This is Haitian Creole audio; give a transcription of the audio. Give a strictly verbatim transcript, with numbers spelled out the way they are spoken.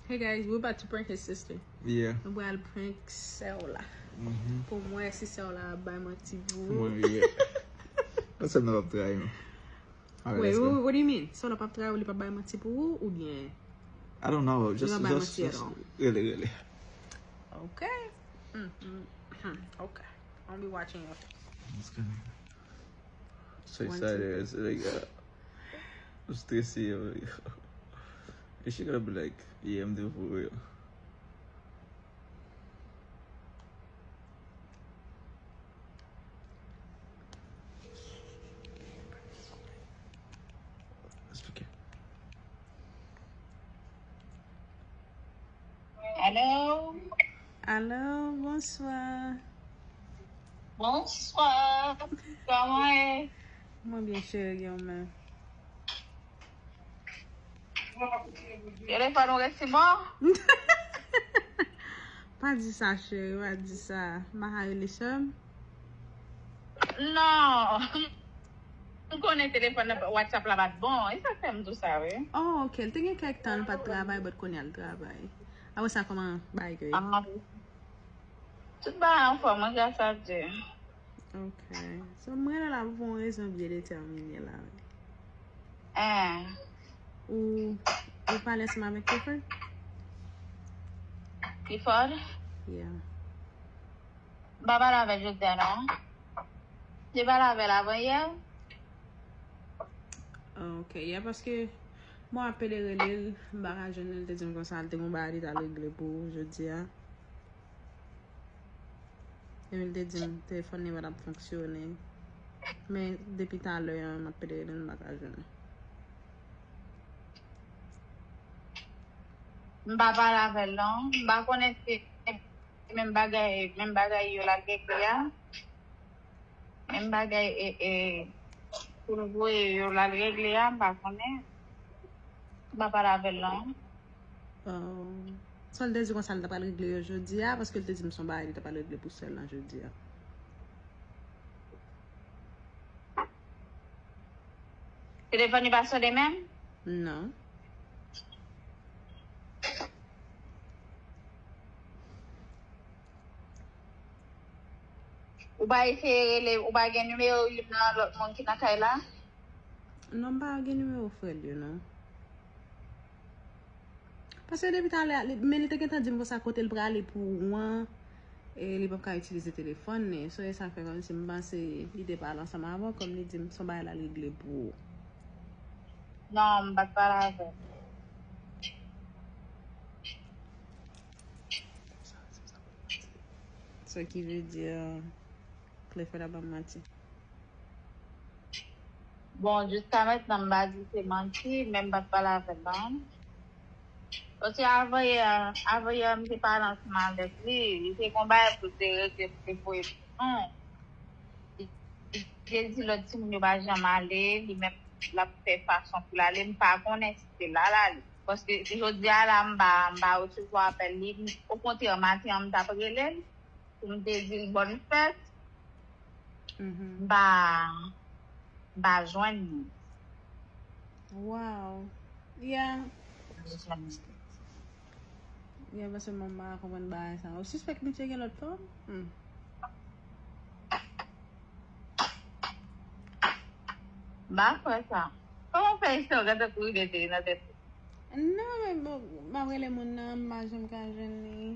Hey guys, we're about to prank his sister. Yeah. Nou pral prank sè w la. Mhm. Pou mwen, si sè w la ap bay manti pou Pou ou. mwen, yeah. Konsa nou ap trayi nou. Alright, Wait, let's go. What, what do you mean? Sè w la p ap trayi ou, li p ap bay manti pou ou, oubyen? I don't know. Just, Li pa bay just, manti at just all. Really, really. Okay. Mm, mm, hmm, okay. I'll be watching you. It's kinda so One, excited. two, It's like, uh, I'm stressed here. Is she gonna be like, yeah, I'm there for real? Explique. Alo? Alo, bonswa. Bonswa. Kòman e? Mwen byen, cheri, ou menm? Telefòn ou resi bon? Pa di sa, cheri, pa di sa. M pa ka rele sè m? Non. M konnen telefòn nan, WhatsApp la pa t bon. E sa k fè m di w sa, wi. Oh, ok. L te gen kèk tan l pa t travay, but kounye a l travay. Apre sa, kòman bagay yo ye? Ah, tout bagay anfòm, wi, gras a Dye. Ok. So, m rele la pou yon rezon byen detèmine la, wi. Eh, Ou, ou pale ansanm avèk Clifford? Clifford? Yeah. M pa pale avè l jodi a, non. M te pale avè l avan yè. Ah, ok. Yeah, paske mwen apele rele l, m pa ka jwenn li, l te di m konsa, l te gen yon bagay li t al regle pou ou jodi a. Epi l te di m telefòn li pa t ap fonksyone. Men depi talè a, m apele rele l, m pa ka jwenn li. M pa pale avè l, non. M pa konnen si se menm bagay, menm bagay yo l al regle a. Menm bagay, e, e, pou l voye yo l al regle a, m pa konnen. M pa pale avè l, non. Oh. So, l te di konsa, l t ap al regle yo jodi a, paske l te di m se yon bagay li t ap al regle pou sè l lan jodi a. Telefòn li pa sone menm? Non. Ou pa eseye rele, ou pa gen nimewo li nan lòt moun ki nan kay la? Non, m pa gen nimewo frè l yo, non. Paske depi talè, li- men li te gentan di m konsa kote l prale pou ou an, e li p ap ka itilize telefòn li. So, e sa k fè kòmsi m panse li te pale ansanm avè w, kòm li di m se yon bagay l al regle pou ou. Non, m pa t pale avè l. Sa ki vle di, Clifford ap ban m manti. Bon, jiska mentnan, m pa di se manti, men m pa t pale avè l, non. Paske avan yè, avan yè, m te pale ansanm avèk li. Li te gen yon bagay pou l te regle, pou l te voye pou nou. Li, li te di lòt timoun yo pa janm ale, li menm l ap fè fason pou l ale. M pa konnen si se la l ale. Paske jodi a la, m pa, m pa resevwa apèl li. Okontrè, maten an, m t ap rele l pou m te di l bòn fèt. Mhm. M pa, m pa jwenn li. Wow. Yeah. M pa jwenn li. Yeah, paske mwen pa konprann bagay sa. Ou sispèk misye gen lòt fanm? Hmm. M pa kwè sa. Kòman w fè istwa w gentan kouri de nan tèt ou? Non, men bon, m ap rele moun nan, m pa janm ka jwenn li.